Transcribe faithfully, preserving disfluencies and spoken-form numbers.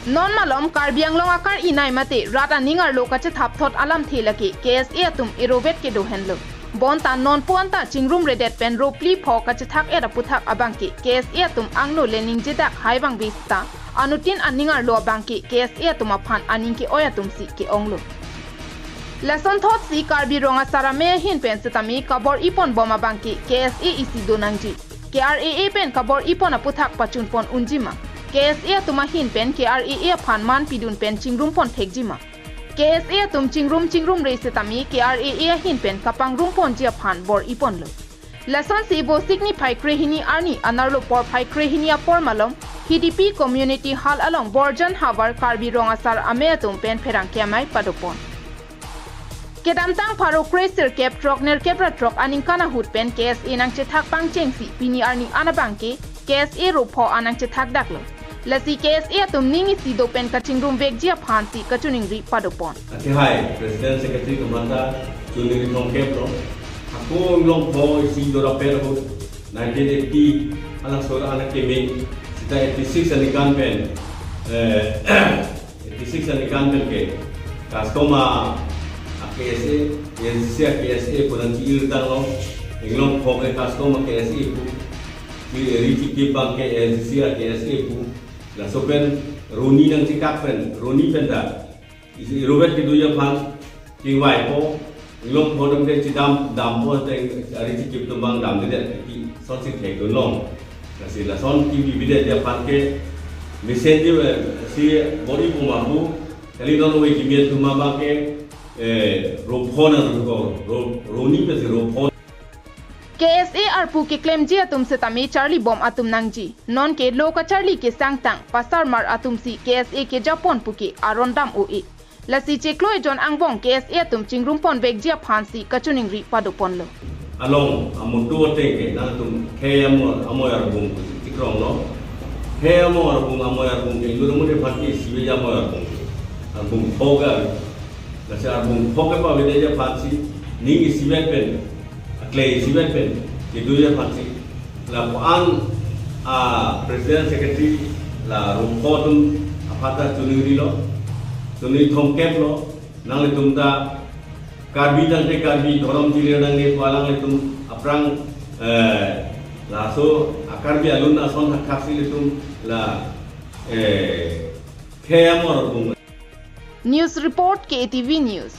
Non malom Karbi Anglong akar-inai mate rat aning arlo kachethap thot alamthe lake K S A atum erovet kedo henlo. Bonta nonpu anta chingrumredet pen ro phli pho kachethak-et aputhak abangke K S A atum angno le ningjedak hai bang bista anuttin aning arlo abangke K S A atum aphan aning ke-oi atumsi ke-onglo. Lason thotsi Karbi Rong Asar Amei ahin pen setame kabor-ipon bom abangke K S A isi do nangji. K R A A pen kabor-ipon aputhak pachunpon unjima. K S A atum ahin pen K R A A aphan man pidun pen chingrumpon thekjima. K S A atum chingrum chingrumre setame K R A A ahin pen kapangrumponji aphan bor-iponlo. Lasonsi Vosik niphai krehini arni anarlo porphai krehini apor malom Hidipi Community Hall along Borjan havar Karbi Rong Asar Amei atum pen pherangke amei padopon. Kedamtang pharo kre sirkep throk nerkep ra throk aningkan ahut pen K S A nangchethak pangchengsi pini arni an abangke K S A ro pho an nangchethakdaklo. Lasi K S A atum ning isi do pen kachingrumvekji aphansi kachiningri padopon. Athe hai, President Secretary atum aphanta chuningri thomkep lo. Ako inglong pho isi do rapet ahut nineteen eighty alangso ra anak keme sita eighty-six aningkan pen, eh, eighty-six aningkan pen ke CASCOM a, a K S A, A S D C a K S A pu nangchi-irdang lo. Inglong pho ke CASCOM a K S A pu, chi ri chikip abang ke A S D C a K S A pu. Laso pen roni nangchikak pen, roni pen ta isi erovet kedoji aphan chingvaipo, inglong pho atum ke chidam dampo, te ari chikip atum abang damdedet, lasonsi thekdun long. Lasi lason kebibidet aphan ke mesenji, eh, si bor-ipo ma pu, kali non ove kimi atum abangke, eh, ro pho nang ro, ro, roni pensi ro pho. K S A arpu keklemji atum setame charlibom atum nangji. Nonke lo kacharli kesangtang pasarmar atumsi K S A kejapon puke aron dam-o-e. Lasi chiklo ejon angbong K S A atum chingrumponvekji aphansi kachiningri padoponlo. Along amutu ateng ke nangtum khei amo, amo arbung chikrong lo. Khei amo arbung, amo arbung ke inut amonit aphan ke isiveji amo arbung. Arbung pho ke. Lasi arbung pho kepavedeji aphansi, ning isivet pen, akle isivet pen kedoji aphansi, lapu-an a President Secretary la ro pho atum aphanta chiningrilo, chiningri thomkep lo. Nanglitum ta Karbi tangte Karbi, dhorom chile nangne pu alanglitum aphrang, eh, laso a Karbi alun ason thakthak si ilitum la, eh, khei amo arbung. News report, K A T V News.